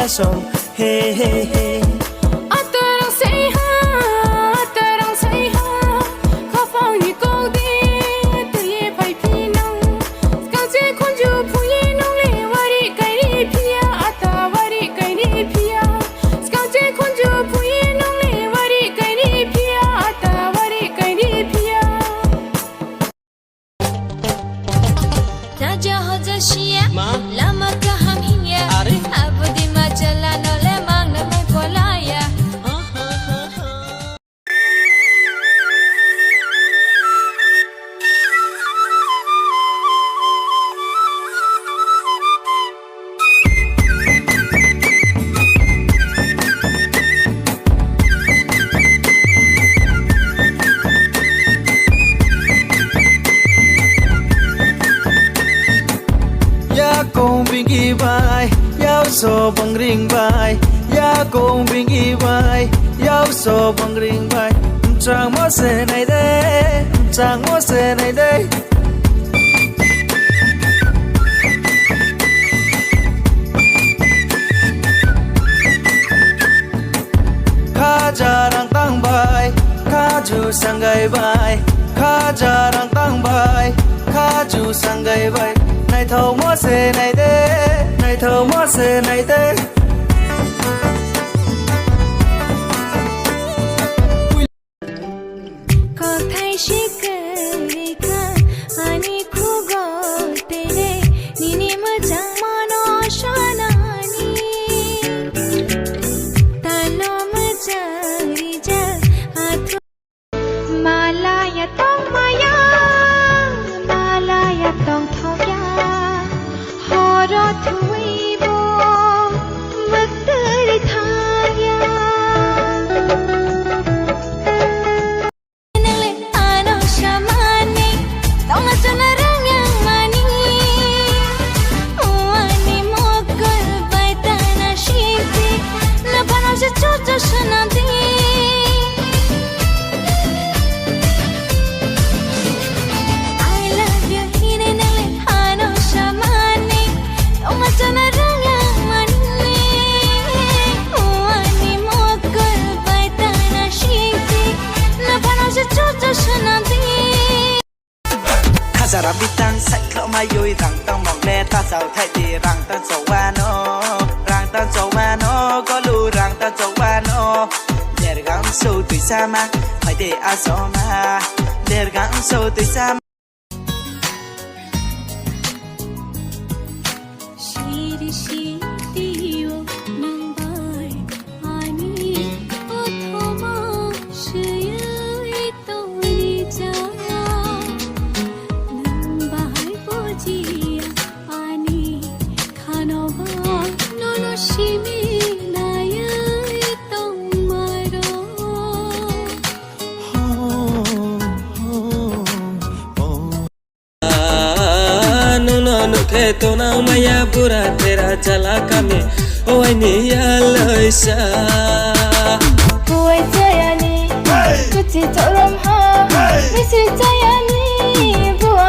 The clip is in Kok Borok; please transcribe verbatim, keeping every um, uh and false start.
Song, hey, hey, hey. Atarang sei ha, atarang sei ha, khapangni kok di, twi phai phi nang. Skang che khunju phuye nong le wari kairi phiya, ata wari kairi phiya. Skang che khunju phuye nong le wari kairi phiya, ata wari kairi phiya. Raja hoja siya, ma? Lama kaham hiya. Are? Abudi ma chala nole mang na mai polaya. Yakung bingi bai, yauso bangring bai, yakung bingi bai, yauso bangring bai. Mchang mo se nai de, mchang mo se nai de. Khaja rang tang bai, khaju sangai bai, khaja rang tang bai, khaju sangai bai. Naithok mo se nai de, naithok mo se nai de. Kothai sikirika ani khugo tere nini mwchang mano sanani. Talo mwchang rijak athu. Malaya tong maya, malaya tong thokya. Horo thuibo mwktwiri thangya. Nang le ano samani, tongna chana rang yang mani. Uani mokol bai tana shiti, na pano se chocho sanadi. I love you hine nang le ano samani, tongma chana rang yang mani. Uani mokol bai tana shiti, na pano se chocho sanadi. Khajara bitang saikhlo mayui rang tong mok le ta chao thai di rang tong chowano, rang tong chowano, golu rang tong chowano. Dergang so tui sama, phai de asoma. Dergang so tui sama. Siri siri o nang bai ani othoma suyui tongni ja. Nang bai bujiya ani khanoba nono simi nayui tongmaro. Nungno nukhe tonang maya bura tera chala kami owaini yaloisa. Buai chayani, kuchi chorom ha, misi chayani, bua